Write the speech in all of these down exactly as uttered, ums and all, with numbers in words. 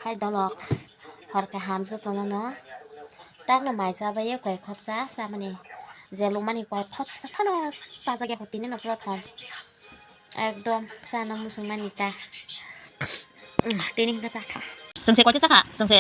Hai dolok, hor kaham jotono no. Takno mai chabai koi khopsa chamani, je lomani koi khopsa phano chajak ya tini no prothom. Ekdom chana muchung mani ta. Tini hingka chakha. Chwngse koita chakha, chwngse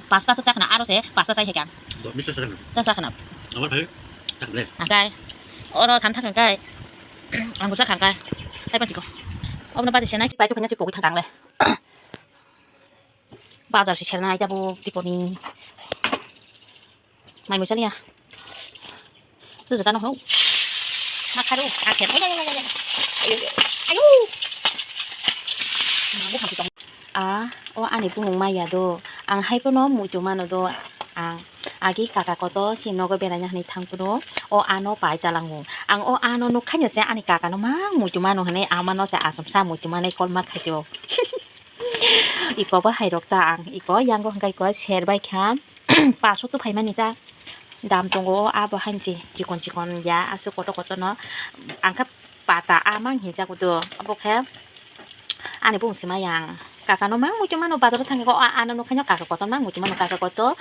pasta swk chakhana, aro se pasta chai hekha. Bisa sakha. Chak chakhana. Abar phai. Takle. Angkai. Oro san thak angkai. Ang bucha khangkai. Hai pantiko. Obno baji senai si pai ko phanya si pogwi thang le. Bazar si sernai jabo tiponi. Mai muchaliya. Tu jana ho. Ma kharu, a kher. Ay, ay, ay, ay, ay. Ayo, ayo. Ma bo kham tong. A, o ani buhung maya do. Ang hai pono muitu mano do. Ang agi kaka koto si nogo beraina hwnwi thang pono. O ano pai talango. Ang o ano nukhaino se ani kaka no mang muitu mano hwnwi ama no se asomsa muitu manai kolma khaisio. Iko bo hai rok ta ang iko yango hwnkhe iko ser bai kha. Paso to phaimani ta dam tongo abo hainse chikon chikon ya aswk kotor kotor no ang khe pata a mang hinjago do abo khe ani bung sima yang kaka no mang muitu mano bazaro thangwi ko a ano nukhaino kaka kotor mang muitu mano kaka kotor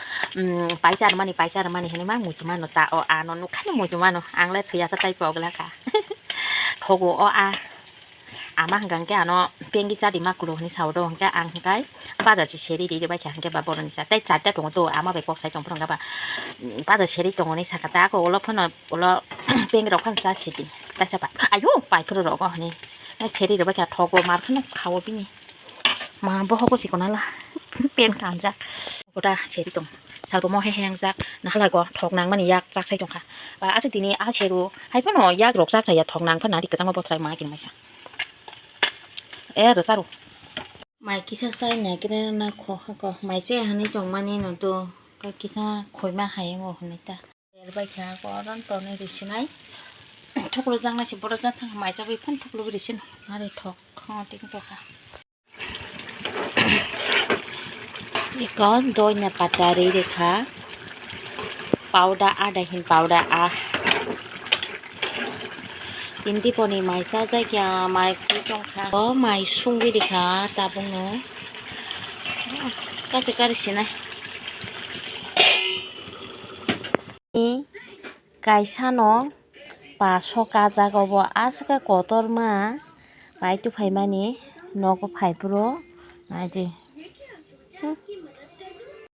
paisa rwmani paisa rwmani hinwi mang muitu mano ta o ano nukhaino muitu mano ang le thwiya sa tai pogla kha thogo o a. Ama hwnkha hwnkhe ano pengki chadi ma kwlwk hinwi sao do hwnkhe ang hwnkhe bazar se seri ri bai kha hwnkhe ba boroni sa tei charta tongo to ama bai kok sai tong phuru hwnkhe ba bazar seri tongo hinwi sakha ta ako ulo phano ulo pengki rok phano cha sidi taisa pai ayo pai phuru rogo hinwi seri ri bai kha thogo mar phano khao bini ma bohogo chikon hala pen kanjak. Koda seri tong. Sagomo he he ang jak. Nahala go thok nang mani yak chak sai tong kha. Ba aswk tini a seru. Hai phano yak rok chak saya thok nang phano dik kwchangma bothrai ma kin maisa. E rw charu. Mai kisa sai na kire na kho ha ko. Mai se hani tong mani no do. Ka kisa khoi ma hai ngo hwnwi ta. Er bai kha ko ran to ne ri sinai. Thuklo jang nai se boro jang thang mai chabai phano thuklo ri sino. Are thok kho ting to kha. Iko doina pata ri rekha. Powder ada hin powder a. Tindi poni mai sa jai kya mai kui tong kha. O mai sungwi rekha tabung no. Kasi kari sinai. Kaisa no paso kajak obo aswk khe kotorma pai tuphaimani nogo phai phuru naidi.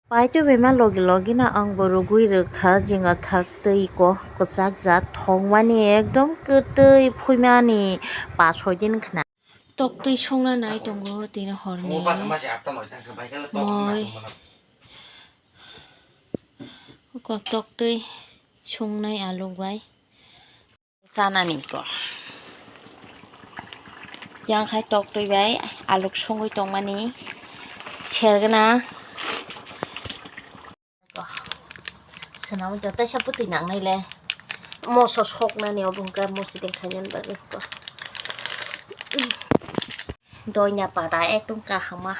Pai tubaima logi logi no ang bo rwgwi rwkha jinga thak twi ko kwchak jat thongmani ekdom kwtwi phuimani pa soi din khna. Toktwi songna nai tongo tini horni. Moi. Kotok twi songnai aluk bai. Chanani ko. Yang khai tok twi bai aluk songwi tongmani sergna. Swnamwi joto sa bwtwi nangnai le moso soknani obo hwnkhe mosideng khainani bagwi ko. Doina pada ekdom kahama.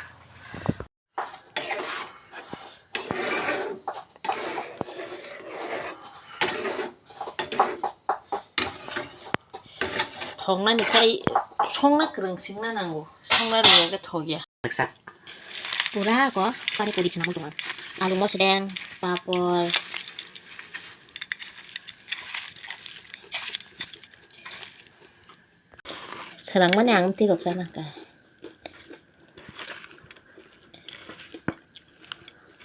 Thoknani khai songna kwrwng singna nango, songna rwya khe thokya. Pura ko pani puri swnamwi tongo. Alu mosdeng, papor. Swrangmani ang twi rok chana kha.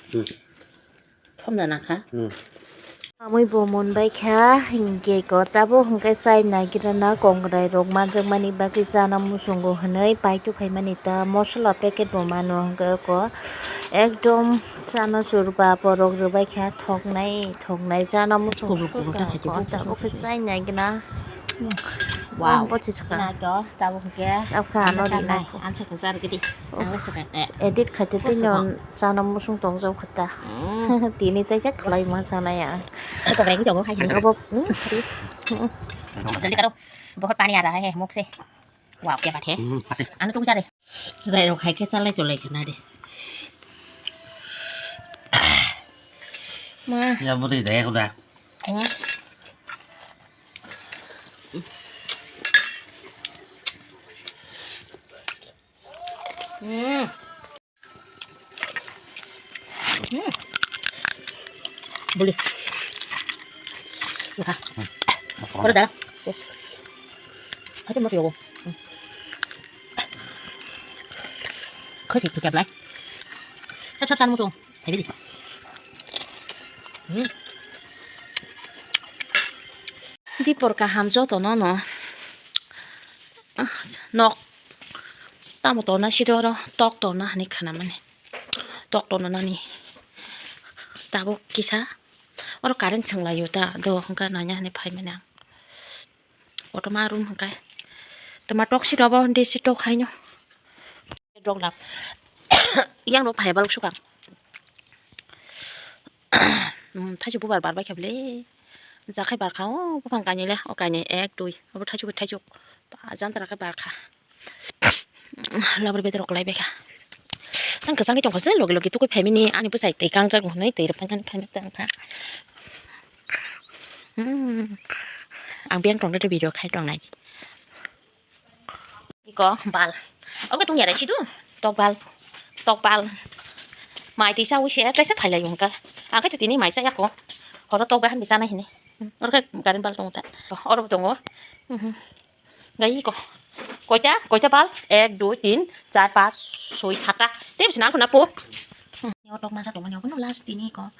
Hmm. Thomna nakha. Hmm. Amui bo mon bai kha, hinkhe ko tabo hwnkhe chai naigrana kongrai rok manjakmani bagwi chana muchungo hwnwi pai tuphaimani ta mosola packet bo mano hwnkhe ko ekdom chana churba borok rwbai kha thoknai thoknai chana muchung kubur kubur sukha kha khaidi ko tabo khe chai naigrana. Wow. Pochis ka. Na to, tabuk hwnkhe. Tabuk kha, ano rinai. Ansa khe jar gidi. Ang le swkang, eh. Edit khaite tei non chana musung tong jau khata. Hmm. Tini tei jak khlai ma sana ya. Tabuk rai tongo hai. Abo, hmm. Jaldi karo. Bahut pani aa raha hai, mukh se. Wow, kya baat hai. Hmm, pate. Ano tu jare. Chwrai rok hai khe chalai tolai khna de. Ma. Ya bwtwi daya kuda. Hmm. Hmm. Hmm. Buli. Ora da. Hati mo yogo. Khasi tu kap lai. Sap sap san mo chung. Hai bidi. Hmm. Dipor kaham joto no no. Ah, nok. Tamo tona sidi oro tok tona hani khana mani. Tok tona nani. Tabuk kisa. Oro current swnglai o ta do hwnka nanya hani phai mani ang. Kotorma room hwnka. Toma tok si robo desi tok haino. Dok lap. Yang rok phai balok sukang. Hmm, thaichuk bubar bar bai kha bwle. Jakhai bar kha o buphang kainwi le, o kainwi ek, dui. Obo thaichuk, thaichuk. Ba jantara khe bar kha. Labar bedrok lai bai kha. Tang kwchangwi tong kha se logi logi tukui phaimani ani bwsai twi kangjak hwnwi twi rwphai thani phaimani tang kha. Hmm. Ang biyang tong de video khai tong nai. Iko bal. Oke tung yare sidu. Tok bal. Tok bal. Mai twi chawi se kaisa phailai wngka. Ang khe tini mai cha yako. Horo tok bai han bi chanai hini. Oro khe current bal tongo ta. Oro bo tongo. Mhm. Gai iko. Koita? Koita bal? Ek, dui, tin, char, panch, soi, sata. Tei bisi nang khuna po. Hmm. Yo tok masa tongmani obo no last tini ko.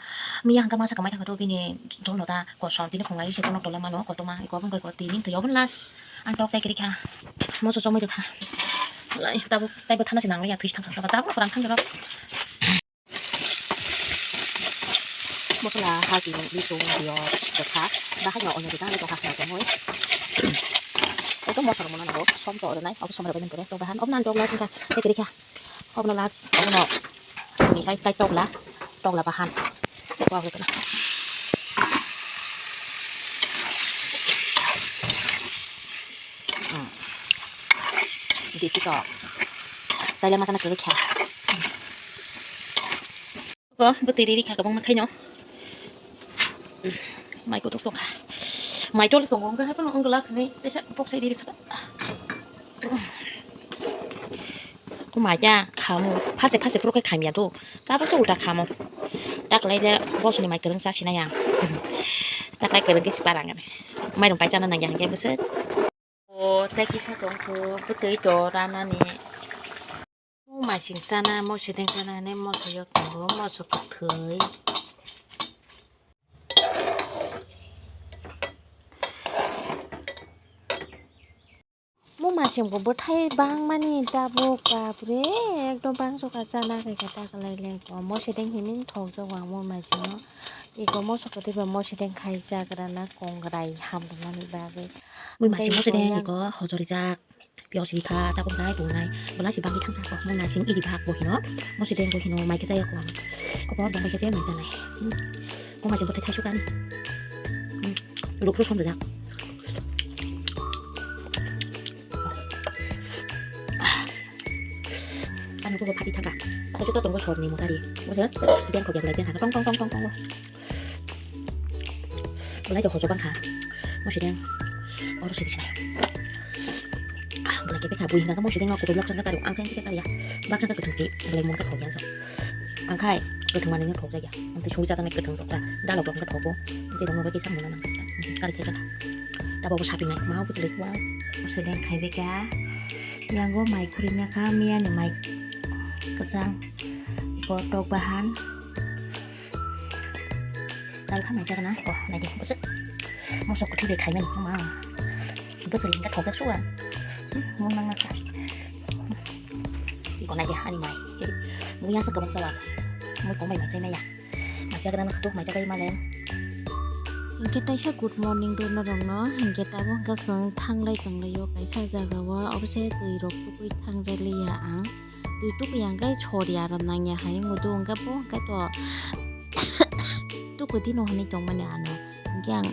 Miya hangka masa kamai thangkha to bini jolno ta kosom tini khongai se tonok tola mano kotoma iko bung bai ko tini to obo last. Ang tok tai kiri kha. Moso somoi rwkha. Lai tabuk taibo thana se nang ya thwis thang thang tabuk rang thang rok. Mosla hajini bising piyaj kwthar bahai no oya dita ni tongha khna tongoi. Ekdom mosla mona nango som to oronai obo som rwbai nang kore to bahan obo nang dogla singkha tei kiri kha. Obono last, obono ni side tai tokla, tokla bahan. Wa hoi kana. Hmm. Desi to. Taila masana kiri kha. Ko bwtwi riri kha kwbangma khaino. Mai kutuk tongkha. Mai tol tongo wngkha hai phano wngla khani teisa boksai riri kha. Ko mai ta khamu phaste phaste phuru khe khamya do. Ta bwswk ulta khamu. Taklai le bosoni mai kwrwng cha sinai ang. Taklai kwrwng khe sipar ang. Mairung pai chana nangya hwnkhe bwswk. O tei kisa tongkho bwtwi to ranani. Mo masing chana, mo sideng chana hinwi moso yok tongo, moso kwthwi. Mo masing bo bwthai bangmani tabuk, bapre, ekdom bangso ka chana khe khe ta kwlai le ko. Mo sideng hinwi thokjak ang mo masing no. Iko moso kwthwi ba mo sideng khai chagra na kongrai ham rwnani bagwi. Mo masing mo sideng iko hojorijak. Piyaj rikha, tabuk nai, tongnai, belai si bagwi thangkha kok, mung naising idi bak bo hino, mo sideng bo hino, mai khe chaya kok, obo bo mai khe chaya mai chanai. Hmm. Bo mai se bwthai thaisu kani. Hmm. Ruk ruk som rijak. Ano bo phati thangkha. Thaisu to tongo sorni motari. Bo se, den khok yak lai den thangkha, tong tong tong tong tong. Belai to hojo bangkha. Mo sideng. Oro sidi sinai. Ah, belai kebekha bui hingka mo sideng no kutung lok sangka karu. Ang khe khe kariya. Bak sangka kutung si. Belai mon ka thokya so. Ang khai kutung mani no thokya. Ang te sui jata nai kutung thokya. Dalok lok ka thogo. Ang te dong no kisa mona nang. Kari khe kha. Tabo bo sapinai. Ma bo jelek wa. Mo sideng khai beka. Yango mai khuri nya kha. Miya ni mai. Kesang. Iko tok bahan. Dal kha mai jagana. Oh, nai di, bwswk. Mosok kwthwi bai khaimani, ma. Bwswk ringkha thokjak sugan. Hmm, mung nang nang kha. Iko nai di, ani mai. Mui yang sa kwbang sawa. Mui kong bai mai chai maya. Mai jagra na khatuk, mai jagai malen. Hinkhe taisa good morning do norokno. Hinkhe tabuk hwnkhe chwng thanglai tonglaio kaisa jagao. Obose twi rok tubui thangjak liya ang. Twi tuku yang kai sori aram nangya hai wngbo do hwnkhe bo hwnkhe to tuku dino hwnwi tongmani ano hwnkhe ang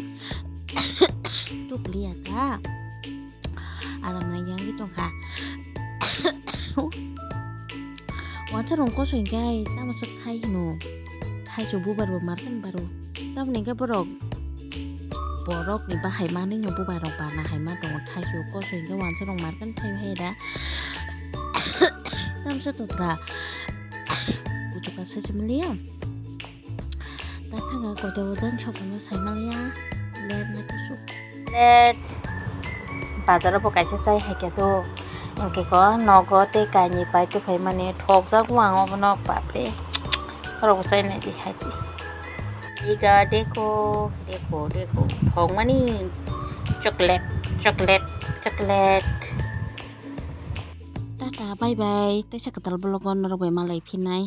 tukliya ta aram nangya wngwi tongkha. Wansa rong kosoi hwnkhe ai tamo swk thai hino. Thaichuk bubar bo markani baro. Tamoni hwnkhe borok, borokni bahai manwino bubar rok barna hai ma tongo. Thaichuk kosoi hwnkhe wansa rok markani thai hai da. Tamsa totra. Kuchuka sasi maliya. Tathanga koita wajan sokano saimaliya. Ler na kusuk. Ler. Bazar bo kaisa chai hai khe to. Hwnkhe ko nogo tei kainwi pai tongphaimani thokjago ang obono bapre. Khorokbo chainai di hai se. Diga deko, deko, deko. Thokmani chocolate, chocolate, chocolate. Tata, bye bye. Teisa kwtal vlog o norok bai malai phinai.